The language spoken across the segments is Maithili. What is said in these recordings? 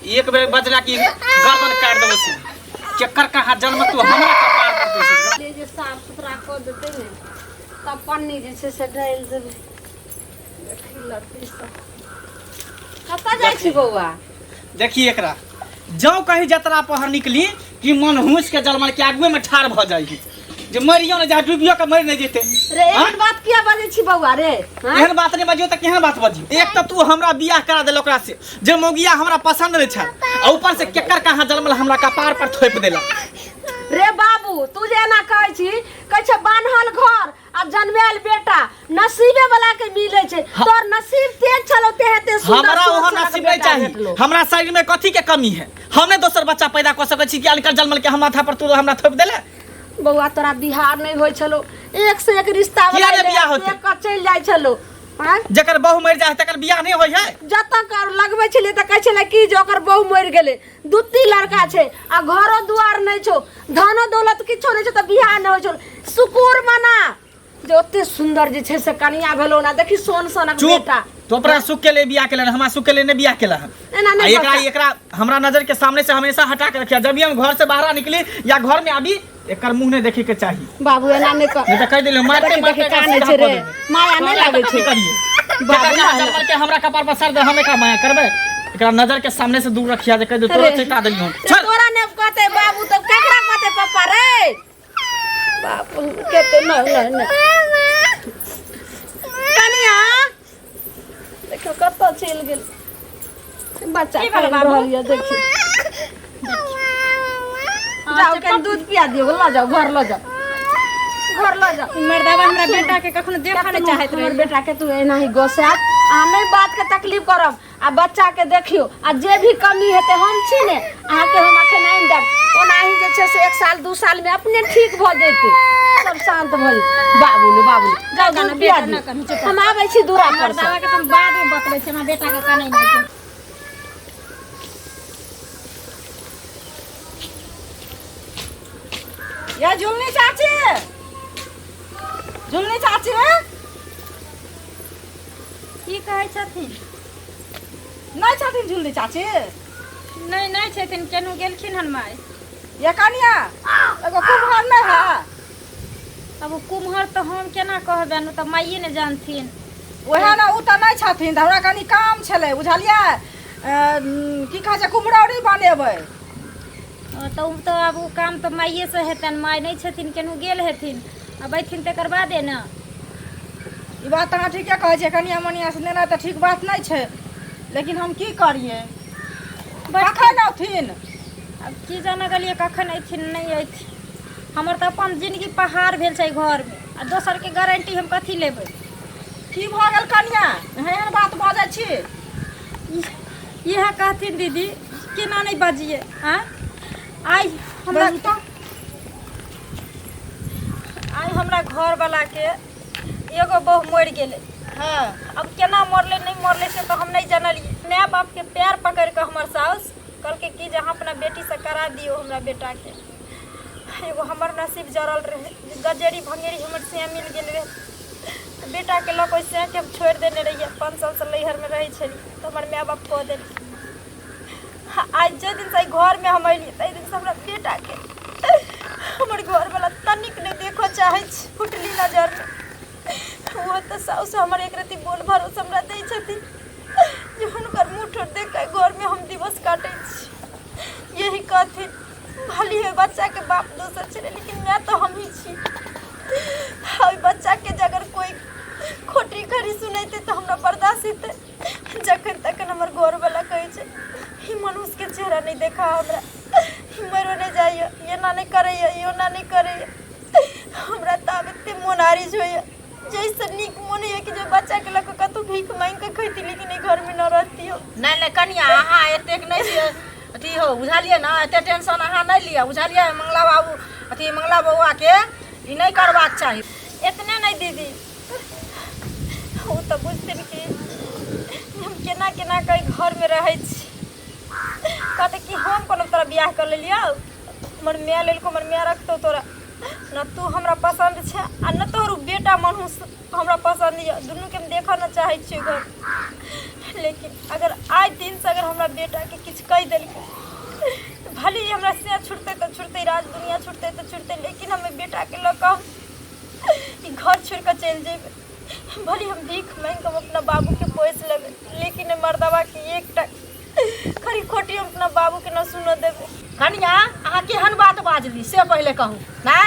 एक बेर बजला कि गर्दन काट देबो से केकर कहाँ जन्म तू हमरा कपार पर तू ले जे साफ सुथरा कऽ देतै ने तब पन्नी जे छै से डालि देबै। देखी लत्ती सब। कतऽ जाइ छी बौआ? देखी एकरा जौ कहीं जतरा पहर निकली कि मन हुस के जलमल के आगुए में ठाड़ भ जाई जे मरियो ने जा डूबियो के मर नहीं जेते। रे एहन बात किया बजै छी बौआ रे? हाँ? एहन बात नहीं बजियो त केहन बात बजियो? एक त तू हमरा बियाह करा देल ओकरा से जे मौगिया हमरा पसंद नहीं छल, आ ऊपर से केकर कहाँ जलमल हमरा कपार पर थोप देला। रे बाबू तू जे एना कहै छी, कहै छै बान्हल घर आ जनमेल बेटा नसीबे वाला के मिले छै। तोर नसीब तेज छलो तेहे ते सुंदर हमरा सोच ओहो सनक नसीब नहीं बेटा चाही। भेटलो। हमरा शरीर में कथी के कमी है? हमने दोसर बच्चा पैदा कर सकै छी कि अनकर जन्मल के हम माथा पर तू हमरा थोप देले? बौआ तोरा बिहार नहीं होय छलो, एक से एक रिश्ता किया वाला ने बियाह होतै? एक के चलि जाइ छलो। आँय? जकर बहू मरि जाइ तकर बियाह नहीं होय है? जतऽ कर लगबै छलियै तऽ कहै छलै कि जे ओकर बहू मरि गेलै, दू तीन लड़का छै आ घरो दुआर नहि छौ, धनो दौलत किछो नहि छौ, तऽ बियाह नहि होइ छौ। सुकुर मना जे ओते सुंदर जे छै से कनिया भेलो ना, देखी सोन सनक चुप बेटा। तो अपना सुख के लिए बियाह केलन, हमरा सुख के लिए नहीं बियाह केलन। एना नहीं आ एकरा बच्चा। एकरा हमरा नजर के सामने से हमेशा हटा के रखिया, जब भी हम घर से बाहर निकली या घर में आबी एकर मुंह नहीं देखे के चाहिए। बाबू एना नहीं कर। नहीं तो कह दिले मारते देखी, मारते देखी, एकरा कानै सीधा छै कऽ रे। देबै। माया नहीं लागै की छै। करिए? बाबू, एकरा ना, ना। जन्मल के हमरा कपार पर सर दे, हम एकरा माया करबै? एकरा नजर के सामने से दूर रखिया जे कह दे तोरा अरे। चेता देलियौ। रे, चल। तोरा ने कहते बाबू तो केकरा कहते पप्पा रे? बाबू कहते नहीं, नहीं, नहीं। कनिया देखियो कतऽ चलि गेल बच्चा। की भेल कानि बाबू? रहल यऽ, देखियौ। जाओ कनि दूध पिया दियौ, लऽ जाओ घर, लऽ जाओ घर, लऽ जाओ। मर्दावा हमरा बेटा के कखनो देखऽ नहि चाहैत हमर रहे। बेटा के तू एनाही गोसायत आ नहि बात के तकलीफ करब आ बच्चा के देखियो आ जे भी कमी हेतै हम छी ने अहाँके, हम अखन आनि देब। ओनाही जे छै से 1 साल 2 साल में अपने ठीक भऽ जेतै, सब शांत भऽ जेतै। बाबू ने बाबू ने जाउ दूध पिया दियौ, हम आबै छी दूरा पर से। मर्दावा के तऽ हम बाद में बतबै छी, हमरा बेटा के कनै नहि छै। या झुलनी चाची, झुलनी चाची, की कहै छथिन? नहि छथिन झुलनी चाची? नहि, नहि छथिन, केनहु गेलखिन हन माय। ये कनिया, एगो कुम्हर नहि है? अब ओ कुम्हर तऽ हम केना कहबनि, ओ तऽ माइए ने जानथिन। वएह ने, ओ तऽ नहि छथिन तऽ हमरा कनि काम छलै, बुझलियै? की कहै छै, कुम्हरौरी बनेबै। ओ तऽ ओ तऽ आब ओ काम तऽ माइएसँ हेतनि, माय नहि छथिन, केनहु गेल हेथिन, आब अयथिन तकर बादे ने। ई बात तऽ अहाँ ठीके कहै छियै, कनिया मनिया से लेनाइ तऽ ठीक बात नहि छै, लेकिन हम की करियै? कखन औथिन? आब की जाने गेलियै कखन अयथिन नहि अयथिन। हमर तऽ अपन जिनगी पहाड़ भेल छै घरमे, आ दोसरके गारंटी हम कथी लेबै? की भऽ गेल कनिया, एहन बात बजै छी? इएह कहथिन दीदी, केना नहि बजियै? आँय, आइ हमरा बजू तऽ। आइ हमरा घरवलाके एगो बहु मरि गेलै। अब केना मरलै नहि मरलै से तऽ हम नहि जानलियै। माय बापके पैर पकड़ि कऽ हमर साउस कहलकै कि जे अहाँ अपना बेटीसँ करा दियौ हमरा बेटाके। एगो हमर नसीब जरल रहै, गजेरी भंगेरी हमर सैं मिल गेल रहै, तऽ बेटाके लऽ कऽ ओहि सैंके हम छोड़ि देने रहियै। 5 सालसँ नैहरमे रहै छलियै तऽ हमर माय बाप कऽ देलकै। आइ जाहि दिनसँ एहि घरमे हम एलियै ताहि दिनसँ हमरा बेटाके हमर घरवला तनिक नहि देखऽ चाहै छै फुटली नजरमे। ओहो तऽ साउस हमर एक रत्ती बोल भरोस हमरा दै छथिन जे हुनकर मुँह ठोर देख कऽ घरमे हम दिवस काटै छी। यही कहथिन, भले ओहि बच्चाके बाप दोसर छलै लेकिन माय तऽ हमही छी। ओहि बच्चाके जे अगर कोइ खोटी खरी सुनेतै तऽ हमरा बर्दाश्त हेतै? जखन तखन हमर घरवला कहै छै, ई मनुष्यके चेहरा नहि देखा हमरा, ई मरो नहि जाइए, एना नहि करैए, ई ओना नहि करैए। हमरा तऽ आब एते मोन आरिज होइए, जाहिसँ नीक मोन होइए कि जे बच्चाके लऽ कऽ कतहु भीख माँगि कऽ खैती, लेकिन एहि घरमे नहि रहती हम। नहि नहि कनिया, अहाँ एतेक नहि छियै अथी हो, बुझलियै ने? एते टेंशन अहाँ नहि लिअ, बुझलियै? मंगला बाबू अथी मंगला बौआके ई नहि करबाक चाही। एतने नहि दीदी, ओ तऽ बुझथिन कि हम केना केना कऽ एहि घरमे रहै छी। कहतै कि हम कोनो तोरा बियाह कऽ लेलियौ, हमर माय लेलको, हमर माय रखतौ तोरा ने। तू हमरा पसन्द छै आ ने तोहर ओ बेटा मनुष हमरा पसन्द यऽ, दुनूके हम देखऽ ने चाहै छियै घर। लेकिन अगर आइ दिनसँ अगर हमरा बेटाके किछु कहि देलकै तऽ भले ही हमरा से छुटतै तऽ छुटतै, राज दुनिया छुटतै तऽ छुटतै, लेकिन हम बेटाके लऽ कऽ हम ई घर छोड़ि कऽ चलि जेबै। भले हम भीख माँगि कऽ हम अपना बाबूके पोसि लेबै, लेकिन एहि मर्दबाके एकटा खरी खोटी हम अपना बाबूके न सुनऽ देबै। कनिया, अहाँ केहन बात बाजली से पहिले कहू। नहि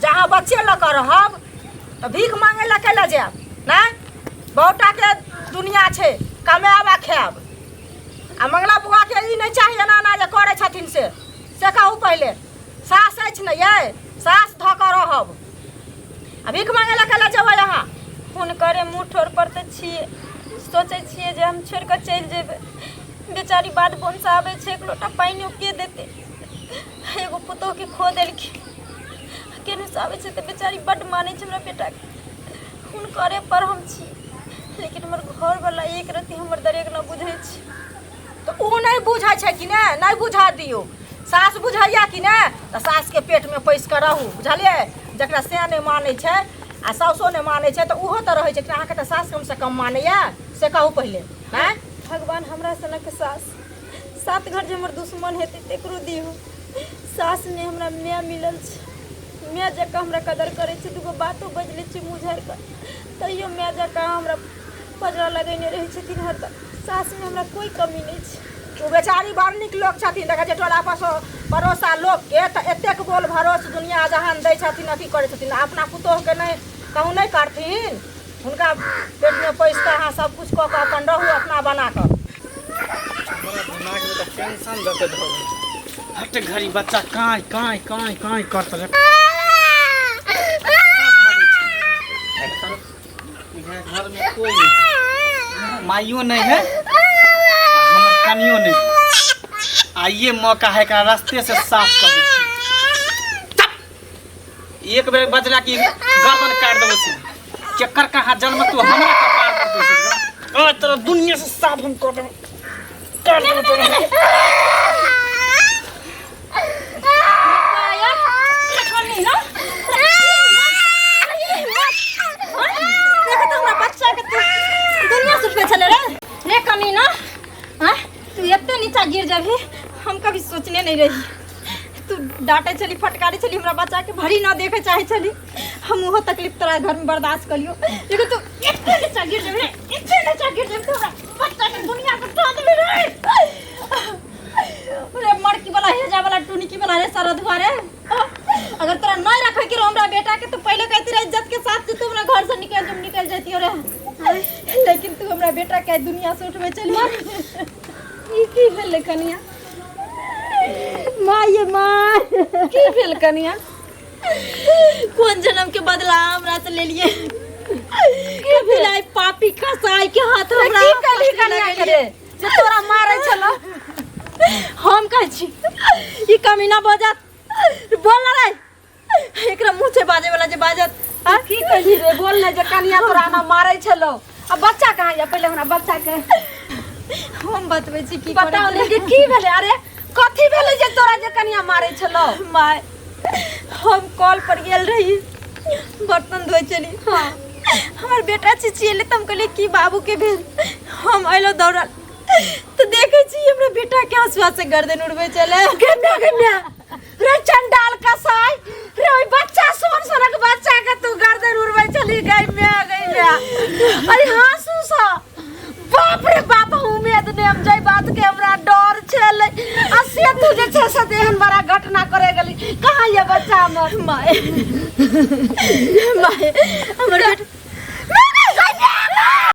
जहाँ बच्चे लऽ कऽ रहब तऽ भीख मांगे लए कैला जायब? नहि बहुटाके दुनिया छै, कमायब आ खायब। आ मंगला बुआके ई नहि चाही एना एना जे करै छथिन से से कहू पहिले। सास अछि ने यै, सास धऽ कऽ रहब आ भीख मांगे लए कैला जेबै अहाँ? हुनकरे मुँह ठोर पर तऽ छियै, सोचै छियै जे हम छोड़ि कऽ चलि जेबै। बेचारी बाध बोनसँ आबै छै, एक लोटा पानिओ के देतै? एगो पुतोहके खो देलखिन, केनहुसँ आबै छै तऽ बेचारी बड्ड मानै छै हमरा बेटाके। हुनकरे पर हम छी, लेकिन हमर घरवला एक रत्ती हमर दरेग नहि बुझै छै। तऽ ओ नहि बुझै छै कि नहि? नहि बुझऽ दियौ। सास बुझैया कि नहि, तऽ सासके पेटमे पैसि कऽ रहू, बुझलियै? जकरा सएह नहि मानै छै आ साउसो नहि मानै छै तऽ ओहो तऽ रहै छै। अहाँके तऽ सास कमसँ कम मानैया, से कहू पहिले। आँय भगवान, हमरा सनक सास सात घर जे हमर दुश्मन हेतै तकरो दिहो। सास नहि, हमरा माय मिलल छै। माय जकाँ हमरा कदर करै छै। दूगो बातो बाजि लै छियै मुँह झाड़ि कऽ, तैयो माय जकाँ हमरा पजरा लगेने रहै छथिन हरदम। सासमे हमरा कोइ कमी नहि छै। ओ बेचारी बड़ नीक लोक छथिन। देखै छियै टोला पड़ोसा लोकके तऽ एतेक बोल भरोस दुनिया जहान दै छथिन, अथी करै छथिन, आ अपना पुतोहुके नहि कहूँ नहि करथिन। हुनका पेटमे पैसि कऽ अहाँ सब किछु कऽ कऽ अपन रहू अपना बना कऽ। हमरा दिमागमे तऽ टेंशन दऽ के धऽ गेल। हट घड़ी बच्चा काँय काँय काँय काँय करत रे। घरमे कोइ नहीं, माइयो नहीं है, हमर कनियो नहीं। आइए मौका है, एकरा रास्ते से साफ कर दै छी। एक बेर बजला कि गर्दन काटि देबै छी। केकर कहाँ जन्म तू हमरा कपार पर तू आ तोरा दुनिया से साफ हम कर देबै, कर देबै तोरा। देखो तो हमरा बच्चा के तू दुनिया से उठबै छलै रे। रे कमीना, हाँ तू एते नीचा गिर जाबी हम कभी सोचने नहीं रही। तू डांटे छली, फटकारे छली हमरा बच्चा के, भरी न देखे चाहे छली। हम ओहो तकलीफ तोरा घर में बर्दाश्त कलियो, लेकिन तू एते नीचा गिर जाबी रे, एते नीचा गिर जाबी, तू हमरा बच्चा के दुनिया से उठा देबी रे। रे मड़की वाला, हेजा वाला, टुनकी वाला रे सरधुआ रे, अगर तोरा नहीं रखे के रहो हमरा बेटा के तो पहले कहती रहे इज्जत के साथ कि तू हमरा घर से निकल जा, निकल जाती रे, लेकिन तू हमरा बेटा के दुनिया से उठबे चली। ई की भेलै कनिया? माँ ये माँ, की भेल कनिया? कोन जन्म के बदला हमरा से ले लिए? की भेल पापी कसाई के हाथ हमरा? की कहली कनिया के रे जे तोरा मारै छलो? हम कहै छी ई कमीना बजत, बोल ना रे, एकरा मुँह छै बाजे वाला जे बाजत? आ की कहली रे, बोल ने जे कनिया तोरा ना मारै छलो। आ बच्चा कहाँ या? पहिले हमरा बच्चा के हम बतबै छी की बताओ ने कि की भेलै। अरे कथी भेलै जे तोरा जे कनिया मारै छलो? माय, हम कॉल पर गेल रही, बर्तन धोइ छली। हाँ, हमर बेटा चिचिएले तऽ हम कहलियै की बाबू के भेल। हम अयलहुँ दौड़ल तऽ देखै छी हमरा बेटा के हंसुआ से गर्दन उड़बै छलै। गन्दा गन्दा रे चंडाल कसाई रे, ओइ बच्चा सोन सनक बच्चा के तू गर्दन उड़बै छली। गई मैं, गई मैं। अरे हंसू सा, बाप रे बाप, उम्मीद ने हम जाई बात के हमरा डर छलै, आ से तू जे छै से एहन बड़ा घटना करे गेली। कहाँ ये बच्चा हमर? माय, माय,